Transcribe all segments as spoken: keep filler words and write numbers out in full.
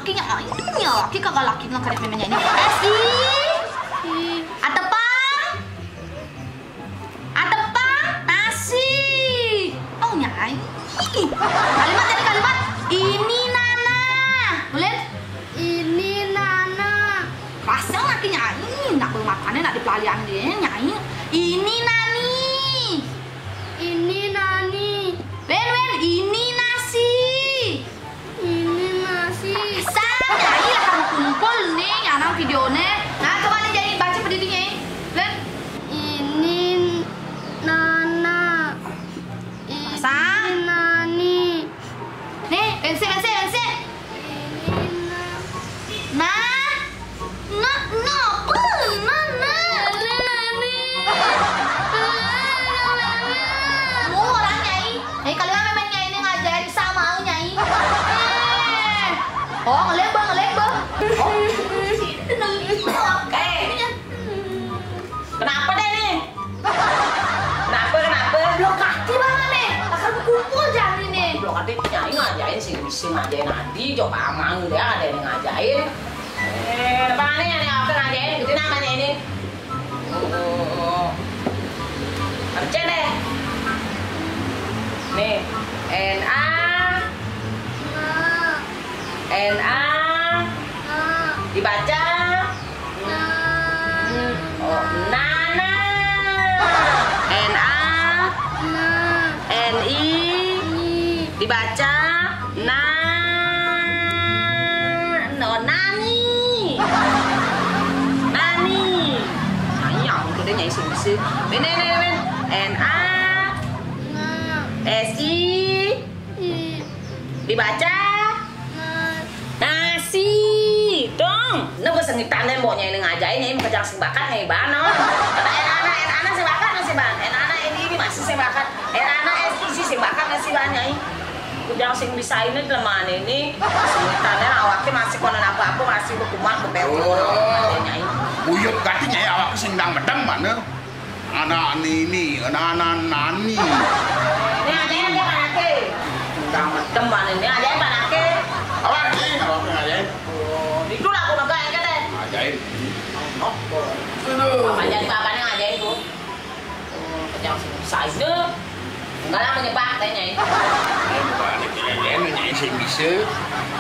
Lakinya, ah, ini ya, laki kagak laki nang kadek memangnya ini. Eh, si. Atepang. Atepang, nasi. Oh, Nyai. Kalimat, jadi kalimat. Ini Nana. Tulis. Ini Nana. Pasang lakinya, ini nak bermatanya, nak dipelalian dia, Nyai. Ini Nani. Ini Nani. Wen, Wen, ini nasi. Ini nasi. Sang, Nyai lah kamu kumpul nih, nyanang video nih. Nah, coba nih, Nyai, baca berdirinya, Wen. Ini Nana. Ini Sang. Nani. Nih, pensil, pensil, pensil. Ini na-, nah, nah, nah, apa? Nah, nah. Nani. Mau orang, Nyai. Nyai, kalau memang Nyai ini ngajarin sama, Nyai. Eh. Oh, ngelek, Bang, ngelek, Bang. Oh. Oke. Kenapa deh nih? Kenapa, kenapa? Lo kaki banget nih. Akan kumpul jadi nih. Lo kaki Nyai ngajain sih, bisa ngajain Adi, coba amang dia ada yang ngajain. Eh, apa nih yang aku ngajain? Gitu namanya ini. Oh, oh, oh. Kerja deh. Nih, N A, N A, dibaca. Oh, Nana. N A, N I, dibaca. Na, no, Nani. Nani. Nah, iya, aku tuh dia Nyai sih bisa. Ini, ini, ini. N A, S I, dibaca. Nasi. Dong. Ini gue sengitan deh, mboknya ini ngajain, ini mau kejang sing bakat, nih, Bano. Kata N A, N A sing bakat, masih, Ban. N A, ini, ini masih sing bakat. N A, S I sing bakat, masih, Ban, Nyai. Kujang sing bisa ini, kelemahan ini. Sengitan deh, awaknya masih konon apa-apa, masih berkumat, berpewul, Oh. Nyai. Buyut kati, Nyai, awaknya sing dang medem, mana? Anak Nini, anak-anak Nani. Ini ada yang dia panake. Udah medem mana ini, ada yang panake. Apa sih? Apa yang ada? Oh, itu lah aku pegang ya, Teh. Ajaib. Aduh. Apa jadi apa nih ngajain tuh? Oh, kejang sing bisa itu. Enggak lah, menyebak, Teh, Nyai. Ini bukan ada kejadian, Nyai sing bisa.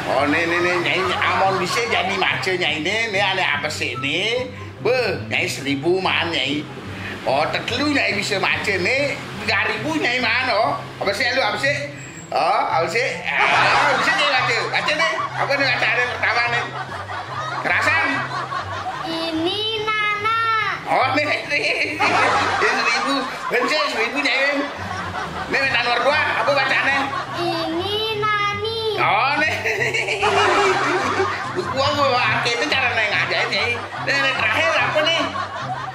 Oh, nih, nih, nih, Nyai, amun bisa jadi maca, Nyai, nih, nih, ada apa sih, nih? Beuh, Nyai seribu maan, Nyai. Oh, tetelu Nyai bisa maca nih, tiga ribu Nyai maan, oh. Apa sih lu, apa sih? Oh, apa sih? Ah, apa sih Nyai baca? Baca nih. Apa nih bacaan pertama nih? Kerasan? Ini Nana. Oh, nih, nih. Ini seribu. Kan sih seribu Nyai. Nih, minta nomor dua, apa bacaannya? Ini Nani. Oh, nih. Gua mau pakai itu cara Nyai ngajain, Nyai. Nih, nih, terakhir apa nih?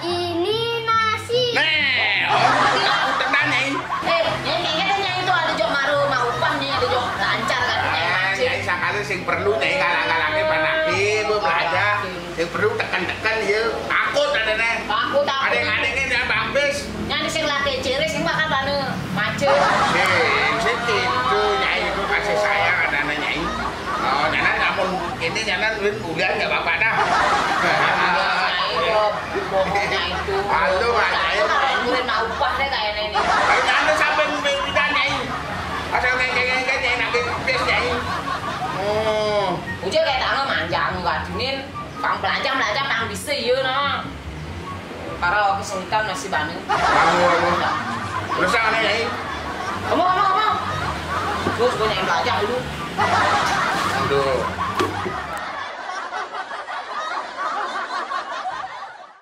Ini nasi. Nih, oh, itu aku tendang, Nyai. Eh, Nyai, Nyai, kata Nyai itu ada jok maru, mau upah, Nyai, ada jok lancar, kan, Nyai, Ah, macet. Nyai, sakali sing perlu, Nyai, galak-galaknya panake, bu, belajar. Sing perlu tekan-tekan, ya. Takut ada, nih. Takut, takut. Ada yang, ada yang, ya, Bang Pis. Nyai sing lagi ciris, sing makan mana? Macet. Sing, sing itu, Nyai, itu kasih sayang ada, Nyai. Oh, Nana, namun ini Nana, Win, udah nggak apa-apa dah. Iya, Nyai, kok bohongnya itu. Halo, Mas, Nyai. Kalau kulit mau upah deh kayaknya ini. Ayo, Nana sampai ngumpet kita, Nyai. Asal ngengkeng-ngengkeng, Nyai, nanti pipis, Nyai. Oh. Ujung kayak tangan manjang, nggak dinin. Pang belajar, belajar, pang bisa, iya, nah. Para lagi sing hitam nasi bani. Kamu, kamu. Terus yang aneh, Nyai? Kamu, kamu, kamu. Terus gue nyai belajar dulu. Aduh.